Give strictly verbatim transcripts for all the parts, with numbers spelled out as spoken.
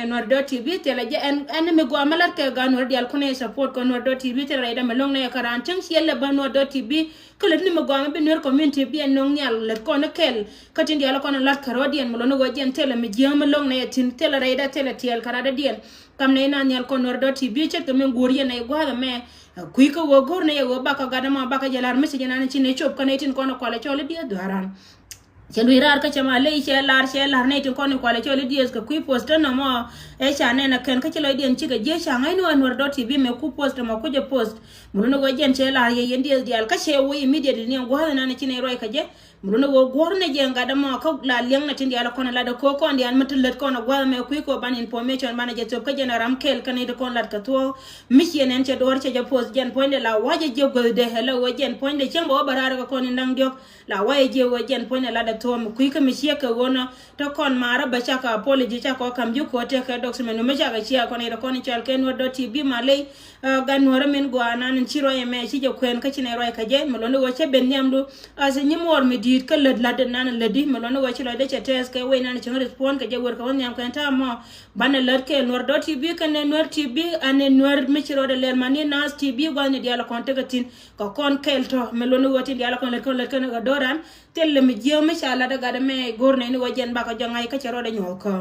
Nuer dot T V thilɛ jɛ ɛn, ɛn mi gɔaa mi lat kɛ gaat Nuer diaal kunɛ support kɛ Nuer dot T V thilɛ rɛydɛ mi lo̱ŋ nɛ kɛ raan cäŋ ciɛ lɛ bä Nuer dot T V. Kä lät ni mi gɔaa mi bi Nuer community bi ɛn no̱ŋ nhial lät kɔn kɛl. Kä tin diaal kɔn lat kɛ rɔ̱diɛn mi lo̱n ni ɣöö jɛn thilɛ mi jiääm mi lo̱ŋ nɛ thi̱n thilɛ rɛydɛ thilɛ tiɛɛl kɛ radädiɛn. Kam nɛ inan nhial kɔn Nuer dot T V ce̱tkɛ mi guur yɛn nɛ i̱ gua̱a̱th ɛmɛ. Kui̱ kä ɣöö go̱r nɛ yɛ ɣöö bakɔ gat ɛmɔ bakɔ jɛ la̱r mi ci jɛ nan ci nɛ cop kä nɛ tin kɔn kualɛ cɔl i̱ diɛ dhua̱ran. Cɛ luc raar kä cɛ ma ley cɛ lar cɛ lar nɛy tin kɔn in kualɛ cɔl i̱ diɛth kɛ kui̱ post tän nɔmɔ. Ɛ ca nɛn a kɛn kä ci lɔcdiɛn cikɛ jiɛ ca ŋa̱cni wä Nuer dot T V mɛ ku post mɔ ku jɛ post. Mi luni ɣöö jɛn cɛ lar yɛ yɛn diɛth diaal kä cɛ wä immediately ni ɛn gua̱a̱th ɛnan ci nɛy ruac kɛ jɛ. Mi luni ɣöö guɔ̱r nɛ jɛ ŋa̱t ɛmɔ kä la liɛŋ nɛ tin diaal kɔn lat ɛ ko̱ kɔn diaal mi ti lät kɔn ɛ gua̱a̱th mɛ kui̱ kɛ wä ban information banɛ jɛ thop kä jɛn ɛ ram kɛl kä nɛy ti kɔn lat kɛ thuɔ̱ɔ̱k. Mi ciɛ nɛn cɛ duɔ̱ɔ̱r cɛ jɛ post jɛn puɔ̱nydɛ la wa̱cɛ jiɛ guäthdɛ ɛ la ɣöö jɛn puɔ̱nydɛ cäŋ bɛ wä bɛ raar kɛ kɔn in da̱ŋ diɔ̱k. La wayɛ jiɛ wee jɛn puɔ̱nydɛ latdɛ thuɔ̱ɔ̱m kui̱ kä mi ciek kɛ ɣöö nɔ te kɔn maarä bɛ cakɔ apology cakɔ ka̱m ji̱ ko̱ tëëkɛ dɔk cimɛn mi cakɛ ciek kɔn yɛt kɔn cɔal kɛ Nuer dot T V ma ley. Gat Nuer min gɔaa nan in ci ruac ɛmɛ ci jɛ kuɛn kä ci nɛ ruac kä jɛ mi luɔ̱n i̱ ɣöö cɛ ben nhiamdu. As i̱ nyimuɔɔr mi di̱i̱t kä lät la̱t in nan in lätdi mi luɔ̱n i̱ ɣöö ci lɔcdɛ cɛ tɛɛth kɛ wec nan in cäŋ respond kɛ jɛ wër kɛ wä nhiam kɛn ta̱a̱ mɔ. Banɛ lät kɛ Nuer dot T V kɛnɛ Nuer T V ɛn ɛ Nuer mi ci rɔɔdɛ lɛl ma ni Naath T V gua̱thni diaal kɔn tekɛ thi̱n. Kɛ kɔn kɛl tɔ mi luɔ̱n i̱ ɣöö tin diaal kɔn lät kɔn lät kɛn ɛ ɣä do̱ran. Thil lɛ mi jiääk mi ca lat ɛ gat ɛmɛ go̱r nɛy ni ɣöö jɛn bakɔ jɔŋ ŋa̱c kä cɛ rɔɔdɛ nyuɔ̱th kɔ.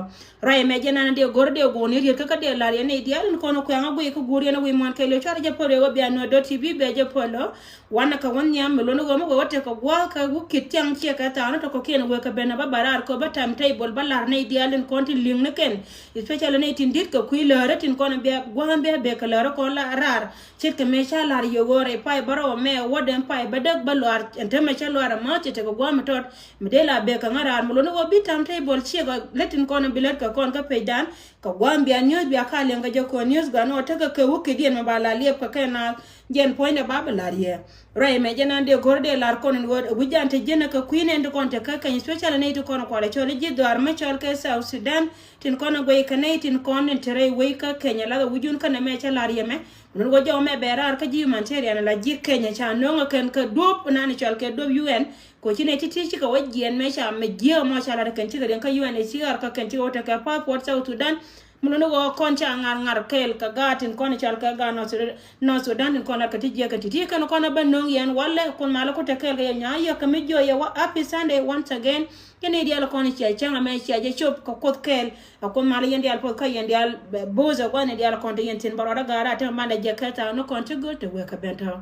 Ruac ɛmɛ jɛn an dee go̱r dee go̱o̱r ni riet kä kä dee la̱r yɛn nɛy diaal in kɔn kuɛŋ a guiy kä guur yɛn a wi̱i̱ muɔ̱ɔ̱n kɛɛliw cuarɛ jɛ päl rɛw ɣöö bia Nuer dot T V bɛ jɛ päl ɔ. Wanɛ kɛ wä nhiam mi luɔ̱n i̱ ɣöö mi wä wä tekɛ gua̱a̱k kɛ wä ki̱t thiaŋ ciɛ kɛ thaak ni tɔ̱ kɔ̱kiɛn wëë kɛ ben a bä ba raar kɛ bä time table bä la̱r nɛy diaal in kɔn tin li̱ŋ ni kɛn. Especially nɛy tin di̱t kɛ kui̱ läärä tin kɔn bia gua̱a̱k bia bek kɛ läärä kɔn la raar. Ce̱tkɛ mëë ca la̱r yɛ ɣöö rɛy pay bä rɔw ɛmɛ wädɛ pay bä däk bä luaar ɛn täämɛ cä luaar ɛmä cɛ tekɛ gua̱a̱m mi tɔt. Mi dee la bek kɛ ŋa̱ raar mi luɔ̱n i̱ ɣöö bi tam table ciɛk lät tin kɔn bi lät kɛ kɔn kä page dan. Kɛ gua̱a̱m bia news bia ka liɛŋ kɛ jɛ kɔn news gan ɣöö tekɛ kɛ wä kɛ diɛn mi ba la liɛp kɛ kɛ naath. Jɛn puɔ̱nydɛ ba bi la̱r yɛ. Ruac ɛmɛ jɛn an dee go̱r dee la̱r kɔn in ɣöö wi̱c jan te ji̱n ɛ kɛ kui̱ nɛn ti kɔn te kä kɛny especially nɛy ti kɔn kualɛ cɔl i̱ ji̱ dhɔaar mi cɔl kɛ South Sudan. Tin kɔn ɛ guɛy kɛ nɛy tin kɔn in te rɛy wec kä Kenya lath ɛ wi̱cun kä nɛmɛ cä la̱r yɛ mɛ. Min wä jɔw mɛ bɛ raar kä ji̱ humanitarian la ji̱ Kenya ca nööŋ ɛ kɛn kɛ duɔ̱p nan cɔal kɛ duɔ̱p U N. Kɛ ci nɛ ti ti cikɛ wä jiɛn mɛ ca mɛ jiɛ mɔ ca lat ɛ kɛn cikɛ riɛŋ kä U N H C R kä kɛn cikɛ wä tekɛ passport South Sudan. Mi luni wä kɔn ca ŋar ŋar kɛɛl kɛ gaat tin kɔn cɔal kɛ gaat North Sudan, North Sudan tin kɔn lat kɛ ti jiɛ kɛ ti ti kɛn kɔn ɛ bä nööŋ yɛn walɛ kun malä ku te kɛɛl kɛ yɛ nya yɛ kɛ mi jiɔ yɛ wä happy Sunday once again. Kɛn i̱ diaal kɔn cia cäŋ ɛmɛ cia jɛ cop kɛ Kuoth kɛɛl. A Kuoth mal yɛn diaal puɔth kä yɛn diaal bo̱o̱th ɛ gua̱n i̱ dial kɔn te yɛn thi̱n bä rɔɔdä ga̱a̱r a te man dɛ jɛ kɛ thaak ni kɔn ti göt te wek kɛ ben tɔ.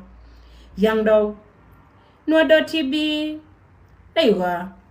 Yaŋ dɔw. Nuɔ̱t dɔ̱ ti bi. Ley ɣɔaa.